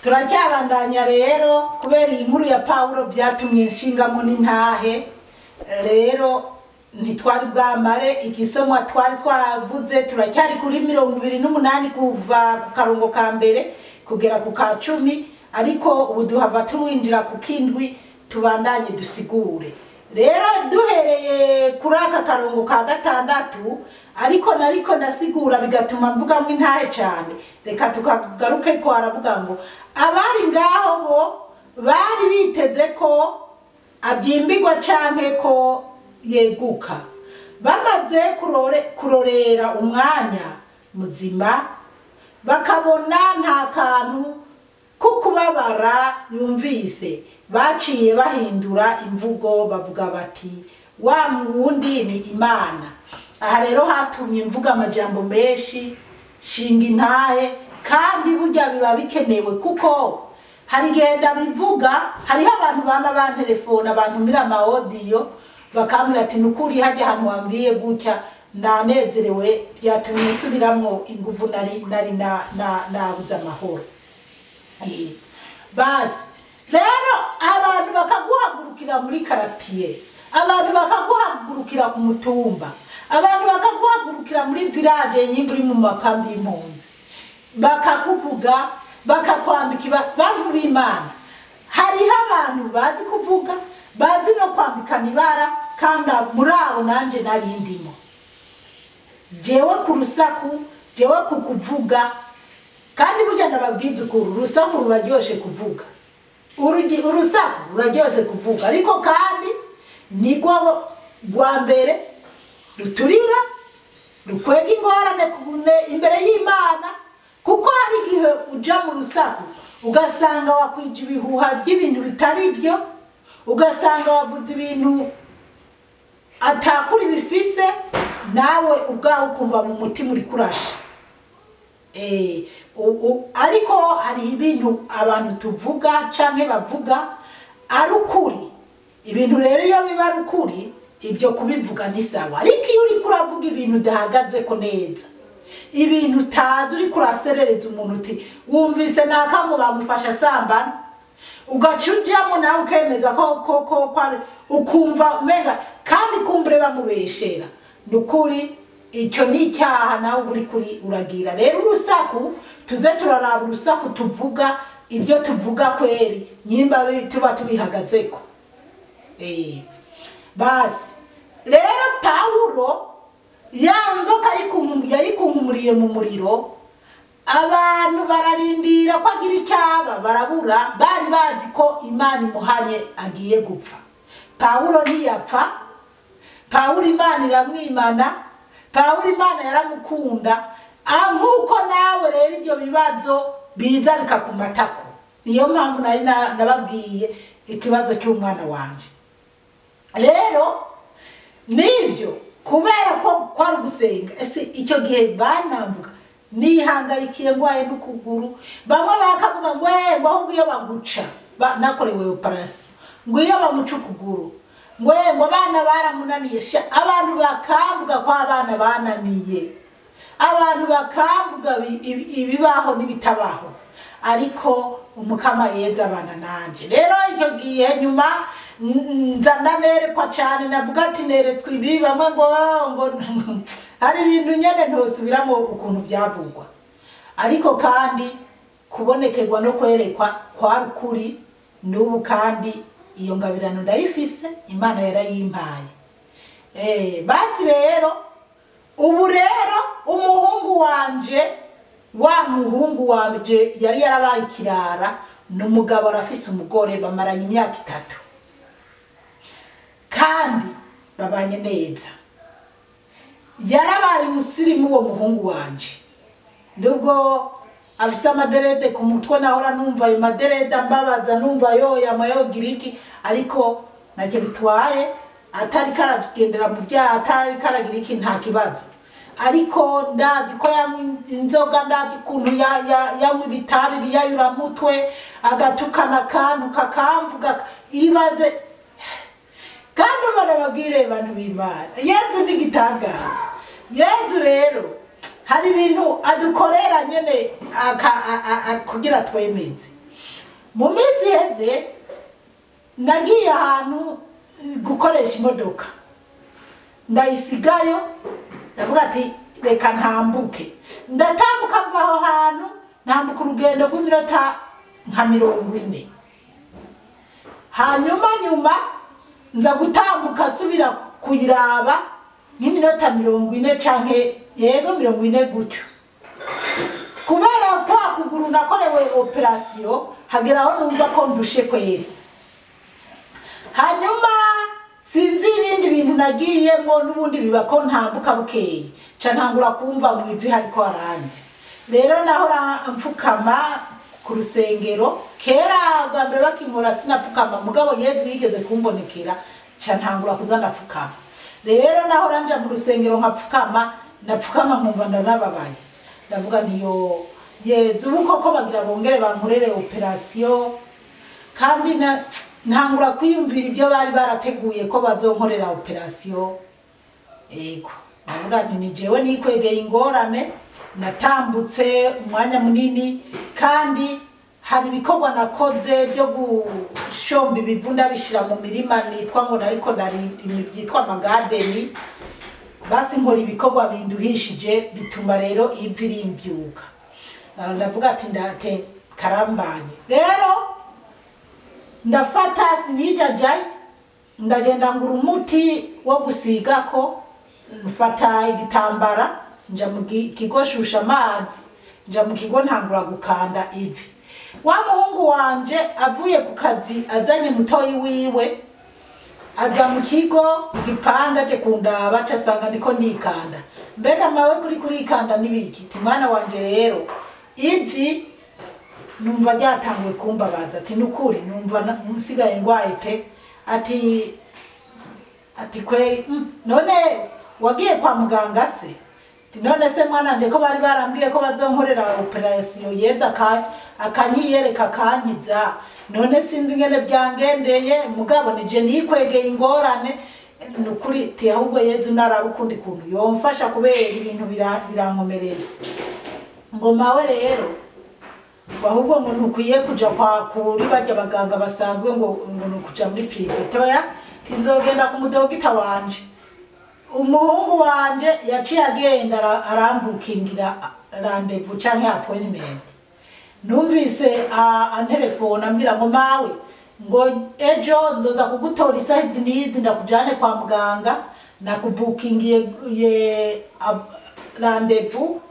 Turacyabandanya rero kubera iyi nkuru ya Pawulo byatumye nshingamo n'intahe. Rero ntitwari bwamare igisomwa twari twavuze, turacyari kuri 28 kuva ku karongo ka mbere kugera ku ka 10, ariko ubu duhava tuwinjira ku kindwi tubandanye dusigure. Rero duhereye kuri aka karongo ka 6, ariko nariko ndasigura bigatuma mvugamwo intahe cyane. Reka tukagaruke ko aravuga ngo abari ngaho bo bari biteze ko abyimbigwa canke ko yeguka, bamaze kurorera umwanya muzima bakabona nta kantu kukubabara yumvise, baciye bahindura imvugo bavuga bati wa wundi ni Imana. Aha rero hatumye mvuga amajambo menshi, shinga intahe, kandi burya biba bikenewe kuko hari igihe ndabivuga, hariho abantu bama bantelefona bantumira ama audio bakambwira ati nukuri hajya ahantu wambwiye gutya nanezerewe, byatumye nsubiramwo inguvu nari nabuze amahoro. Basi rero abantu bakaguhagurukira muri karatiye, abantu bakaguhagurukira ku mutumba, abantu bakaguhagurukira muri village nyingi uri mu makambi y'impunzi, bakakuvuga bakakwambika. Bantu b'Imana, hariho abantu bazi kuvuga bazi no kwambikana ibara, kandi muri abo nanje nari ndimo. Jewe ku rusaku, jewe ku kuvuga, kandi burya ndababwiza ukuri, urusaku ruraryoshe kuvuga, urusaku ruraryoshe kuvuga, ariko kandi nigwo rwa mbere ruturira rukwega ingorane imbere y'Imana, kuko hari igihe uja mu rusaku ugasanga wakwije ibihuha by'ibintu bitari byo, ugasanga wavuze ibintu atakuri bifise, nawe ubwawe ukumva mu mutima uri kurasha. Ariko hari ibintu abantu tuvuga canke bavuga ari ukuri. Ibintu rero iyo biba ari ukuri, ibyo kubivuga ni sawa, ariko iyo uriko uravuga ibintu udahagazeko neza, ibintu utazi, uriko uraserereza umuntu uti wumvise naka ngo bamufasha sambana, ugaca ujamwo nawe ukemeza ko ukumva umenga kandi kumbure bamubeshera. Nukuri icyo ni icyaha nawe uri kuri uragira. Rero urusaku tuze turaraba urusaku tuvuga, ibyo tuvuga kweri nyimba tuba tubihagazeko. Basi rero Pawulo ya nzoka yayikunkumuriye mu muriro, abantu bararindira ko agira icyaba barabura, bari bazi ko Imana imuhanye agiye gupfa. Pawulo ntiyapfa, Pawulo Imana iramwimana, Pawulo Imana yaramukunda. Nkuko nawe rero ibyo bibazo biza bikakumatako. Niyo mpamvu nari nababwiye ikibazo cy'umwana wanje. Rero nibyo kubera ko kwari gusenga, ese icyo gihe banamvuga nihangayikiye ngwaye n'ukuguru, bamwe bakavuga ngo ngo ahubwo iyo baguca nakorewe operation, ngo iyo bamuca ukuguru, ngo ngo abana baramunaniye. Abantu bakavuga ko abana bananiye, abantu bakavuga ibibaho n'ibitabaho, ariko umukama yeza abana nanje. Rero icyo gihe nyuma nza ndanerekwa cyane, navuga ati neretswe ibi, bamwe ngo hari ibintu nyene ntosubiramo ukuntu byavugwa, ariko kandi kubonekerwa no kwerekwa kwari kuri n'ubu, kandi iyo ngabirano ndayifise, Imana yarayimpaye. Basi rero ubu rero umuhungu wanje, wa muhungu wanje yari yarabaye ikirara, n'umugabo arafise umugore bamaranye imyaka 3 kandi babanye neza. Yarabaye umusirimu uwo muhungu wanje, nubwo afise amaderede ku mutwe, nahora numva ayo maderede ambabaza, numva yoya mayogiriki, ariko ntacyo bitwaye, atari karagendera mu byaha, atari karagira iki, nta kibazo. Ariko ndazi ko yanywa inzoga, ndazi ukuntu yanywa ibitabi biyayuramutwe, agatukana akantu kakamvuga, ibaze. Kandi barababwire abantu b'Imana, Yezu ni igitangaza. Yezu rero hari ibintu adukorera nyene kugira twemeze. Mu minsi iheze nagiye ahantu gukoresha imodoka, ndayisigayo, ndavuga ati reka ntambuke. Ndatambuka mva aho hantu, ntambuka urugendo rw'iminota nka 40. Hanyuma nyuma nza gutambuka asubira kuyiraba nk'iminota 40 canke yego 40 gutyo. Kubera kwa kuguru nakorewe operation, hageraho numva ko ndushe kweri. Hanyuma sinzi ibindi bintu nagiyemo n'ubundi biba ko ntambuka bukeye, nca ntangura kumva mu ivi hariko haranje. Rero nahora mfukama ku rusengero kera bwa mbere bakinkora sinapfukama, mugabo Yezu yigeze kumbonekera nca ntangura kuza ndapfukama. Rero nahora nja mu rusengero nkapfukama, ndapfukama nkumva ndanababaye. Ndavuga nti yo Yezu, ubu koko bagira bongere bankorere operation, kandi ntangura kwiyumvira ibyo bari barateguye ko bazonkorera operation. Ego, ndavuga nti ni jewe nikwegeye ingorane, natambutse umwanya munini, kandi hari ibikorwa nakoze byo gushomba ibivu ndabishira mu mirima nitwa ngo nariko ndarima byitwa amagadeni. Basi nkora ibikorwa binduhishije, bituma rero ivi rimbyuka. Ndavuga ati ndate karambanye. Rero ndafata sinijajayi, ndagenda ngura umuti wo gusigako, mfata igitambara nja mu kigo shusha amazi, nja mu kigo ntangura gukanda ivi. Wa muhungu wanje avuye ku kazi azanye mutoyi wiwe, aza mu kigo gipanga aje kundaba, aca asanga ndiko ndikanda. Mbega mawe kuri kurikanda nibiki? Ati mwana wanje rero ivi numva ryatanguye kumbabaza, ati nukuri numva nsigaye ngwaye pe. Ati kweri, none wagiye kwa muganga se? Ati none se mwana wanje ko bari barambwiye ko bazonkorera operation, Yeza akanyiyereka akankiza, none sinzi ingene byangendeye, mugabo nije nikwegeye ingorane nukuri. Ti ahubwo Yezu naraba ukundi kuntu yomfasha kubera ibintu birankomereye. Ngo mawe rero ahubwo ngo ntukwiye kuja kwa kuri barya baganga basanzwe, ngo nukuja muri privé. Oya, tinzogenda ku mudogita wanje. Umuhungu wanje yaciye agenda arambukingira rendez-vous canke appointment. Numvise antelefona ambwira ngo mawe ngo ejo nzoza kugutora isaha izi n'izi ndakujane kwa muganga, nakubukingiye rendez-vous,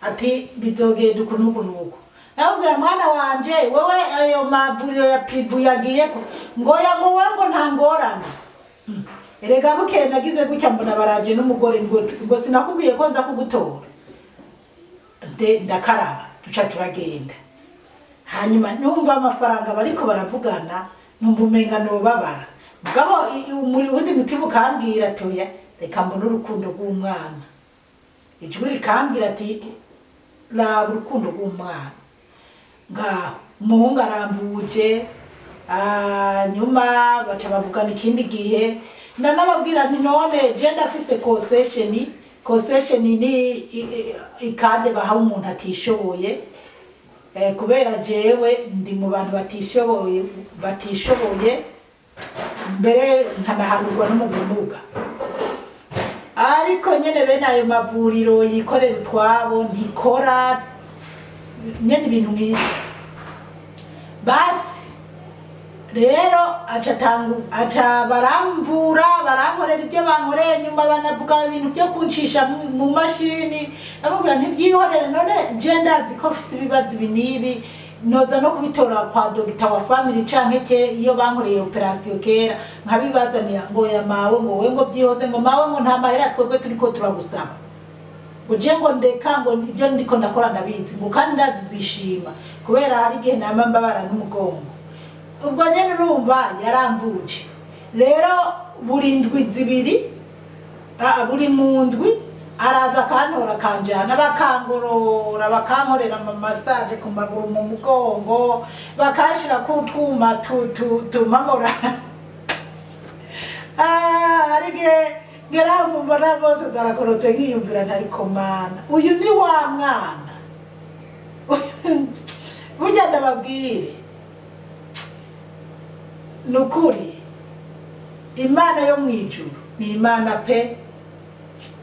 ati bizogenda uku n'uku n'uku. Namubwira mwana wanje wewe ayo mavuriro ya privé yagiyeko, ngo ya ngo wewe ngo nta ngorane. Erega bukeye nagize gutya mbona baraje n'umugore, ngo sinakubwiye ko nza kugutora. Ndakaraba duca turagenda. Hanyuma numva amafaranga bariko baravugana, numva umenga nobabara. Mugabo undi mutima ukambwira toya reka mbone urukundo rw'umwana. Ijwi rikambwira ati raba urukundo rw'umwana. Ngaho umuhungu aramvuje, nyuma baca bavugana ikindi gihe. Ndanababwira nti none je ndafise concession. Concession ni ikande baha umuntu atishoboye, kubera jewe ndi mu bantu batishoboye mbere nkanaharurwa no mu bumuga. Ariko nyene bene ayo mavuriro yikorera utwabo ntikora nyene ibintu nk'ivyo. Basi rero aca baramvura, barankorera ibyo bankoreye, nyuma banavuga ibintu byo kuncisha mu mashini. Ndamubwira ntibyihorere, none je ndazi ko mfise ibibazo ibi n'ibi, noza no kubitora kwa dogita wa family canke ke iyo bankoreye operation kera, nkabibazanira. Ngo ya mawe ngo we ngo byihoze, ngo mawe ngo nta mahera twebwe turiko turagusaba, ngo je ngo ndeka ngo ibyo ndiko ndakora ndabizi, ngo kandi ndazi uzishima kubera hari igihe nama mbabara n'umugongo. Ubwo nyene urumva yaramvuje. Rero buri ndwi zibiri, buri mu ndwi araza akantora akanjana, bakangorora, bakankorera ama massage ku maguru, mu mugongo, bakanshira ku twuma tumamora. Hari igihe ngera mbona bose zarakorotse, nkiyumvira ntariko mana, uyu ni wa mwana. Burya ndababwire Nukuri Imana yo mwijuru ni Imana pe.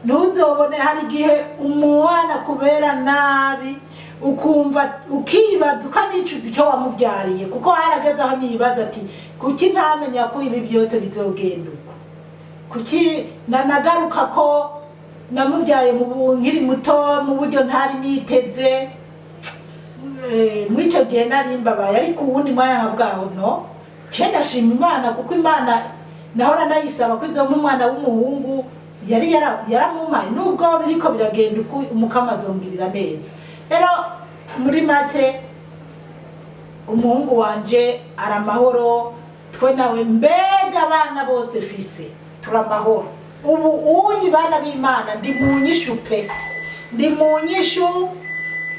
Ntuzobone hari igihe umwana kubera nabi ukumva ukibaza ukanicuza icyo wamubyariye, kuko harageze aho nibaza ati kuki ntamenya ko ibi byose bizogenda uko, kuki nanagaruka ko namubyaye mu nkiri muto mu buryo ntari niteze. Muri icyo gihe nari mbabaye, ariko uwundi mwanya nkavuga no cye ndashima Imana, kuko Imana nahora nayisaba ko izompa umwana w'umuhungu yari yaramumpaye, nubwo biriko biragenda uko Umukama azongirira neza. Rero muri make umuhungu wanje aramahoro, twe nawe mbega abana bose fise turamahoro. Ubu unyi bana b'Imana ndi mu nyishu pe, ndi mu nyishu.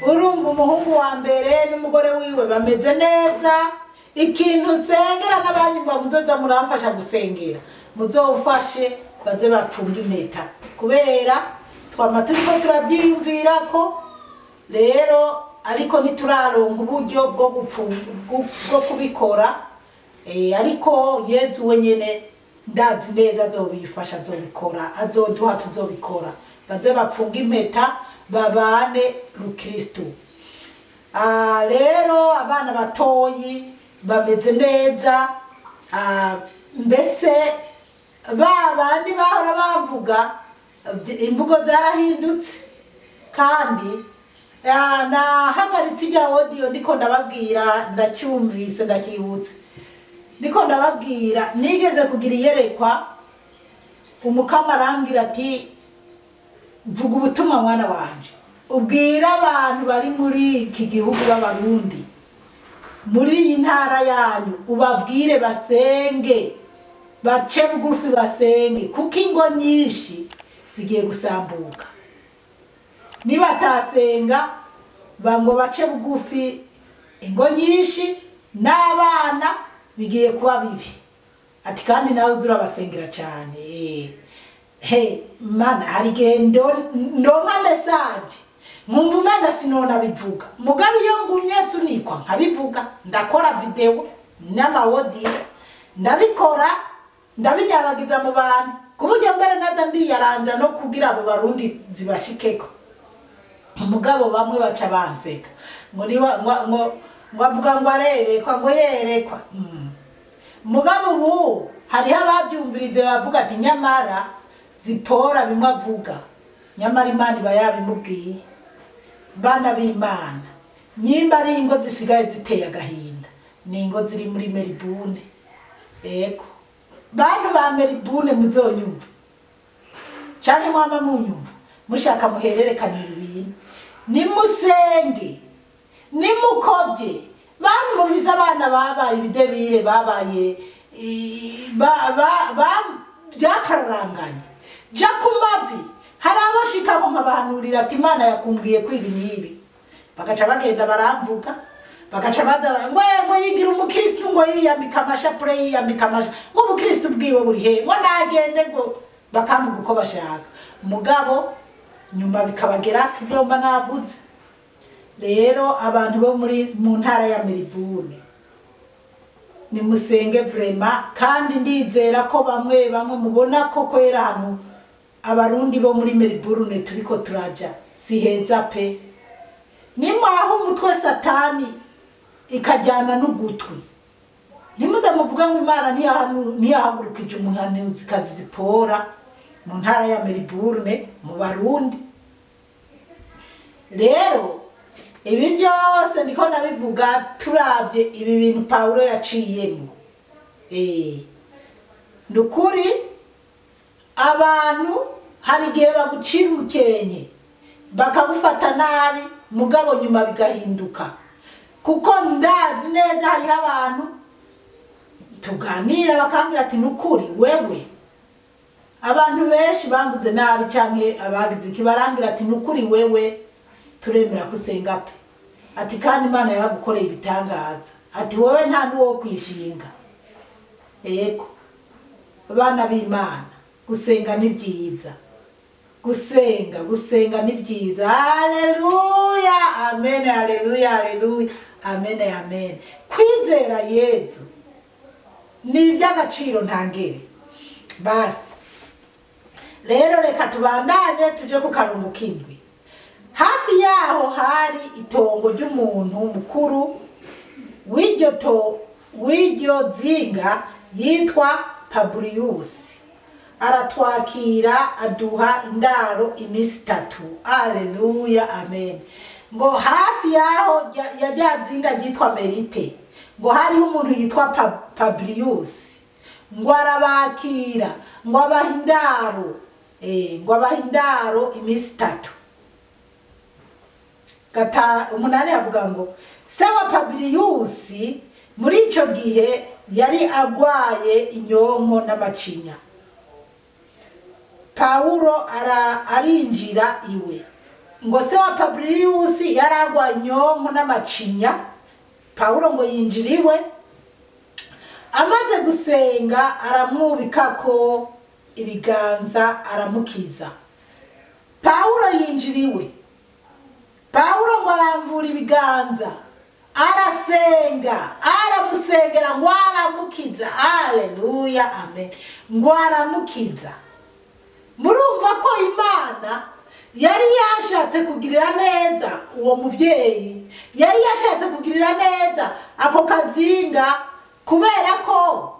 Urumva umuhungu wa mbere n'umugore wiwe bameze neza. Ikintu nsengera n'abanyumva muzoza muramfasha gusengera, muzofashe baze bapfunge impeta, kubera twama turiko turabyiyumvira ko rero, ariko ntituraronka uburyo bwo kubikora. Ariko Yezu we nyene ndazi neza azobifasha, azobikora, azoduha tuzobikora, baze bapfunge impeta babane rukristo. Rero abana batoyi bameze neza. Mbese babandi bahora bavuga imvugo zarahindutse, kandi nahagaritse ijya audio ndiko ndababwira, ndacyumvise ndakibutse, ndiko ndababwira nigeze kugira iyerekwa, Umukama arambwira ati vuga ubutumwa mwana wanje, ubwira abantu bari muri iki gihugu b'Abarundi, muri iyi ntara yanyu, ubabwire basenge, bace bugufi basenge, kuko ingo nyinshi zigiye gusambuka. Nibatasenga bango bace bugufi, ingo nyinshi n'abana bigiye kuba bibi. Ati kandi nawe uzurabasengera cyane. He mana, hari igihe ndonka message nkumva umenga sinona bivuga, mugabe iyo ngumye sunikwa nkabivuga, ndakora video n'amawodi ndabikora, ndabinyabagiza mu bantu, kuburyo mbere naza ndiyaranja no kugira abo Barundi zibashikeko. Mugabo bamwe baca banseka ngo niba ngo avuga ngo arerekwa ngo yerekwa. Mugabo ubu hariho ababyumvirize bavuga ati nyamara Zipora bimwe avuga, nyamara Imana iba yabimubwiye. Bana b'Imana, nyimba ari ingo zisigaye ziteye agahinda, ni ingo ziri muri Melbourne. Ego bantu ba Melbourne muzonyumva canke mwama munyumva, mushaka muhererekanye ibi bintu, nimusenge nimukobye. Bantu mubize abana babaye ibidebire, babaye byakararanganye, ja ku mavi. Hari abashika ngo nkabahanurira ati Imana yakumbwiye kwiga n'ibi, bagaca bagenda baramvuga, bagaca baza ngo yigira umukristo, ngo yiyambika amashapure, yiyambika amasha, ngo umukristo bwiwe buri he, ngo nagende, ngo bakamvuga uko bashaka. Mugabo nyuma bikabagera ibyo mba navuze. Rero abantu bo muri mu ntara ya Melbourne nimusenge vrema, kandi ndizera ko bamwe bamwe mubona ko kwera hano Abarundi bo muri Melbourne turiko turaja si heza pe. Nimwaho umutwe Satani ikajyana n'ugutwi, nimuze muvuga ngo Imana ntiyahagurukije umuhanuzikazi Zipora mu ntara ya Melbourne mu Barundi. Rero ibi byose ndiko nabivuga turabye ibi bintu Paulo yaciyemo. Nukuri abantu hari igihe bagucira umukenke bakagufata nabi, mugabo nyuma bigahinduka. Kuko ndazi neza hariho abantu tuganira bakambwira ati nukuri wewe, abantu benshi bamvuze nabi canke abagize iki, barangira ati nukuri wewe turemera kusenga pe, ati kandi Imana yaragukoreye ibitangaza, ati wowe nta nuwo kwishinga. Ego bana b'Imana, gusenga ni byiza, gusenga gusenga ni byiza. Haleluya, amen, haleluya, haleluya, amen, amen. Kwizera Yezu Ni iby'agaciro ntangere. Basi rero reka tubandanye tuje ku karongo k'indwi. Hafi yaho hari itongo ry'umuntu mukuru w'iryo zinga yitwa Publius. Aratwakira aduha indaro iminsi 3. Aleluya, amen. Ngo hafi yaho ya rya zinga ryitwa Merite, ngo hariho umuntu yitwa Publius, ngo arabakira, ngo abaha indaro, ngo abaha indaro iminsi 3. 8 avuga ngo se wa Publius muri ico gihe yari agwaye inyonko n'amacinya. Pawulo arinjira iwe. Ngo se wa Publius yari agwaye inyonko n'amacinya. Pawulo ngo yinjira iwe, amaze gusenga aramwubikako ibiganza aramukiza. Pawulo yinjira iwe, Pawulo ngo aramvura ibiganza, arasenga, aramusengera ngo aramukiza. Aleluya, amen. Ngo aramukiza. Murumva ko Imana yari yashatse kugirira neza uwo muvyeyi, yari yashatse kugirira neza ako kazinga, kubera ko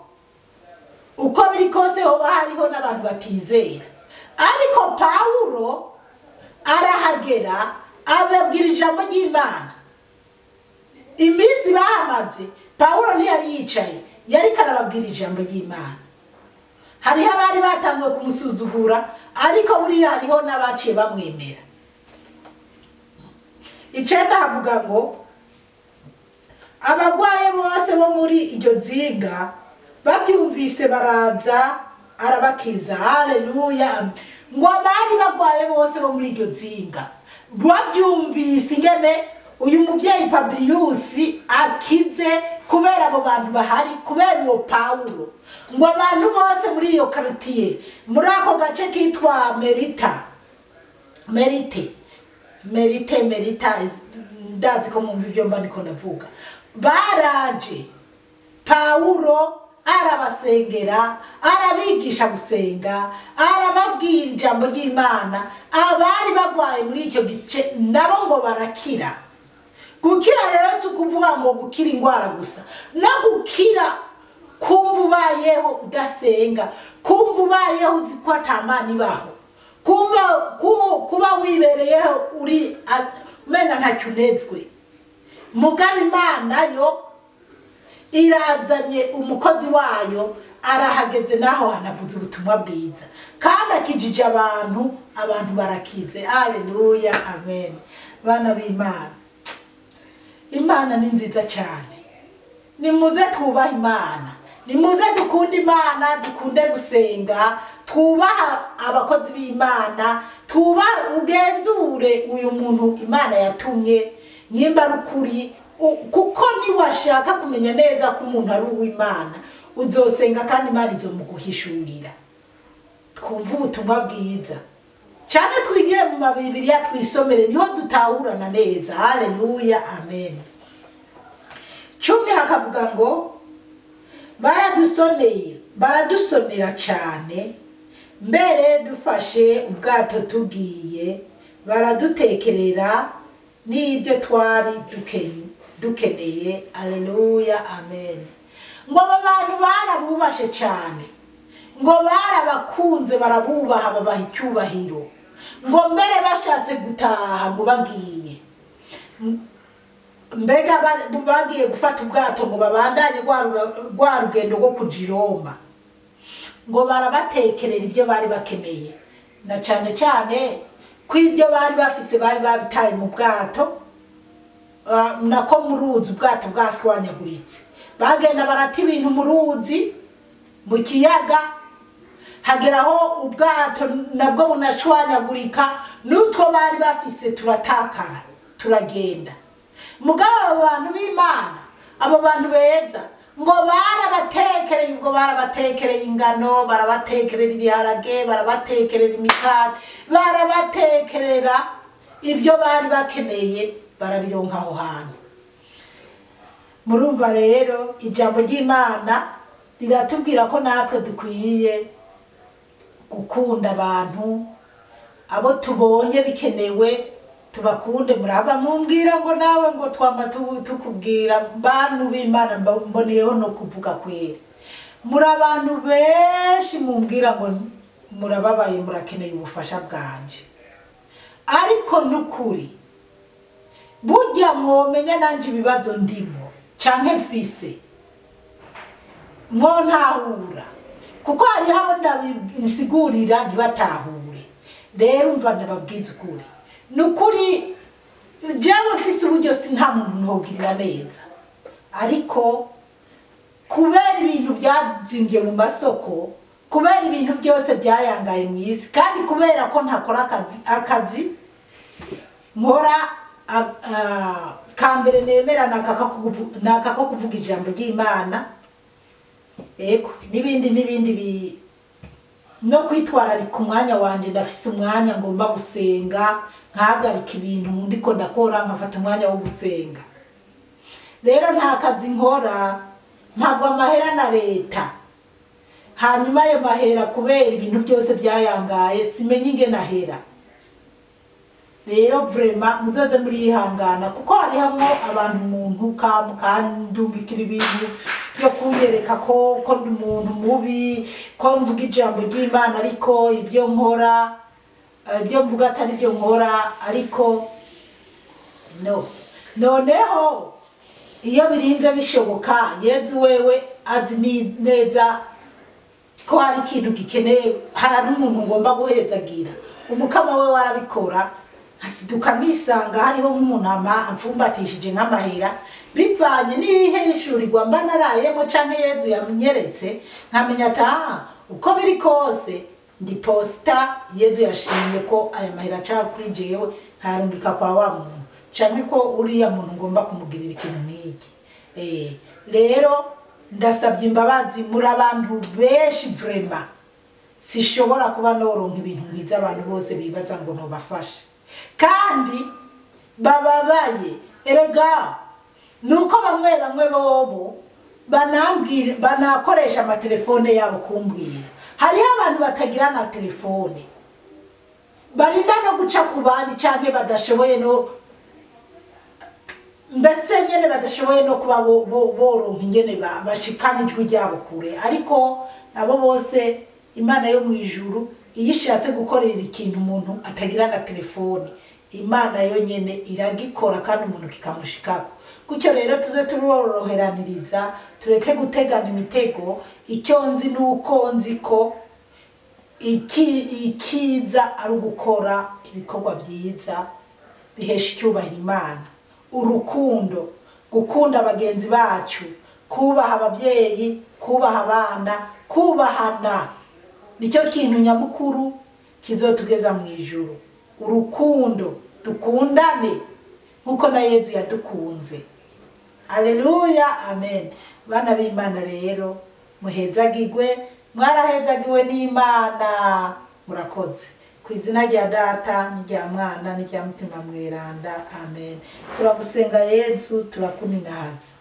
uko biri kose hoba hariho n'abantu batizera. Ariko Pawulo arahagera ababwira ijambo ry'Imana. Iminsi bahamaze Pawulo ntiyari yicaye, yariko arababwira ijambo ry'Imana. Hariho abari batanguye kumusuzugura, ariko buriya hariho n'abaciye bamwemera. 9 havuga ngo abagwaye bose bo muri iryo zinga babyumvise baraza arabakiza. Haleluya. Ngo abari bagwaye bose bo muri iryo zinga babyumvise ingene uyu muvyeyi Publius akize kubera abo bantu bahari, kubera uwo Pawulo. Ngo abantu bose muri iyo quartier, muri ako gace kitwa Merita, Merita, ndazi ko mwumva ibyo mba ndiko ndavuga, baraje. Pawulo arabasengera, arabigisha gusenga, arababwira ijambo ry'Imana. Abari bagwaye muri icyo gice nabo ngo barakira. Gukira rero si ukuvuga ngo gukira ingwara gusa, no gukira kumva ubayeho udasenga, kumva ubayeho uzi ko ata Mana ibaho, kuba wibereyeho uri umenga ntacyo unezwe. Mugabo Imana yo irazanye umukozi wayo, arahageze naho anavuze ubutumwa bwiza, kandi akijije abantu, abantu barakize. Aleluya, amen. Bana b'Imana, Imana ni nziza cyane. Nimuze twubahe Imana, nimuze dukunde Imana, dukunde gusenga, twubaha abakozi b'Imana, twubahe, ugenzure uyu muntu Imana yatumye nyimba rukuri, kuko niwashaka kumenya neza ko umuntu ari uw'Imana uzosenga kandi Imana izomuguhishurira. Twumve ubutumwa bwiza cyane, twigire mu mabibiriya twisomere, niho dutahurana neza. Haleluya, amen. 10 hakavuga ngo baradusonera cyane, mbere dufashe ubwato tugiye, baradutekerera n'ibyo twari dukeneye. Aleluya, amen. Ngo aba bantu barabubashe cyane, ngo barabakunze, barabubaha, babaha icyubahiro. Ngo mbere bashatse gutaha ngo bagiye, mbega bagiye gufata ubwato ngo babandanye rwa rugendo rwo kuja i Roma, ngo barabatekerera ibyo bari bakeneye, na cyane cyane ko ibyo bari bafise bari babitaye mu bwato, nako mu ruzi ubwato bwashwanyaguritse. Bagenda barata ibintu mu ruzi, mu kiyaga, hageraho ubwato nabwo bunashwanyagurika, n'utwo bari bafise turatakara, turagenda. Mugabo abo bantu b'Imana, abo bantu beza, ngo barabatekereye, ubwo barabatekereye ingano, barabatekerera ibiharage, barabatekerera imikate, barabatekerera ibyo bari bakeneye, barabironka aho hantu. Murumva rero ijambo ry'Imana Riratubwira ko natwe dukwiye gukunda abantu, abo tubonye bikenewe tubakunde. Muraba mumbwira ngo nawe ngo twama tukubwira. Bantu b'Imana, mboneyeho no kuvuga kwera, muri abantu benshi mumbwira ngo murababaye, murakeneye ubufasha bwanje, ariko nukuri burya mwomenya nanje ibibazo ndimo canke mfise, mwontahura, kuko hariho abo ndabisigurira ntibatahure. Rero umva, ndababwiza ukuri, ni ukuri jewe mfise uburyo si nta muntu ntogirira neza, ariko kubera ibintu byazimbye mu masoko, kubera ibintu byose byayangaye mu isi, kandi kubera ko ntakora akazi nkora kambere nemera naka ko kuvuga ijambo ry'Imana, ego n'ibindi n'ibindi no kwitwararika umwanya wanje. Ndafise umwanya ngomba gusenga, nkahagarika ibintu ndiko ndakora, nkafata umwanya wo gusenga. Rero nta kazi nkora, mpabwa amahera na leta, hanyuma ayo mahera kubera ibintu byose byayangaye simenye ingene ahera. Rero vraiment muzoze murihangana, kuko harihamwo abantu umuntu kandungikira ibintu byo kunyereka ko ndi umuntu mubi, ko mvuga ijambo ry'Imana ariko ibyo nkora, ibyo mvuga atari byo nkora. Ariko no noneho iyo birinze bishoboka, Yezu wewe azi neza ko hari ikintu gikeneye, hari umuntu ngomba guhezagira, umukama we warabikora, nkasiduka nisanga hariho nk'umuntu amfumbatishije nk'amahera, bivanye n'ihishurirwa mba narayemo canke Yezu yamenyeretse, nkamenya ati ah, uko biri kose ndi posita, Yezu yashimye ko aya mahera aca kuri jewe nkarungika kwa wa muntu, canke ko uriya muntu ngomba kumugirira ikintu nk'iki. Rero ndasabye imbabazi muri abantu benshi, vraiment sishobora kuba noronka ibintu nk'izo abantu bose bibaza ngo nobafashe kandi bababaye. Erega nuko bamwe bamwe bobo banambwira, banakoresha amatelefone yabo kumbwira. Hariho abantu batagira na telefone, barinda no guca ku bandi, canke badashoboye no mbese nyene badashoboye no kuba boronka ingene bashikana ijwi ryabo kure. Ariko nabo bose Imana yo mu ijuru iyo ishatse gukorera ikintu umuntu atagira na telefone, Imana yo nyene iragikora kandi umuntu kikamushikako. Gutyo rero tuze turoroheraniriza, tureke gutegana imitego. Icyo nzi nuko nzi ko ikiza ari ugukora ibikorwa byiza bihesha icyubahiro Imana, urukundo, gukunda bagenzi bacu, kubaha ababyeyi, kubaha abana, kubahana, nicyo kintu nyamukuru kizotugeza mu ijuru. Urukundo, dukundane nkuko na Yezu yadukunze. Aleluya, amen. Bana b'Imana rero muhezagirwe, mwarahezagiwe n'Imana, murakoze. Ku izina rya Data n'irya Mwana n'irya Mutima Mweranda, amen. Turagusenga Yezu, turakuninahaza.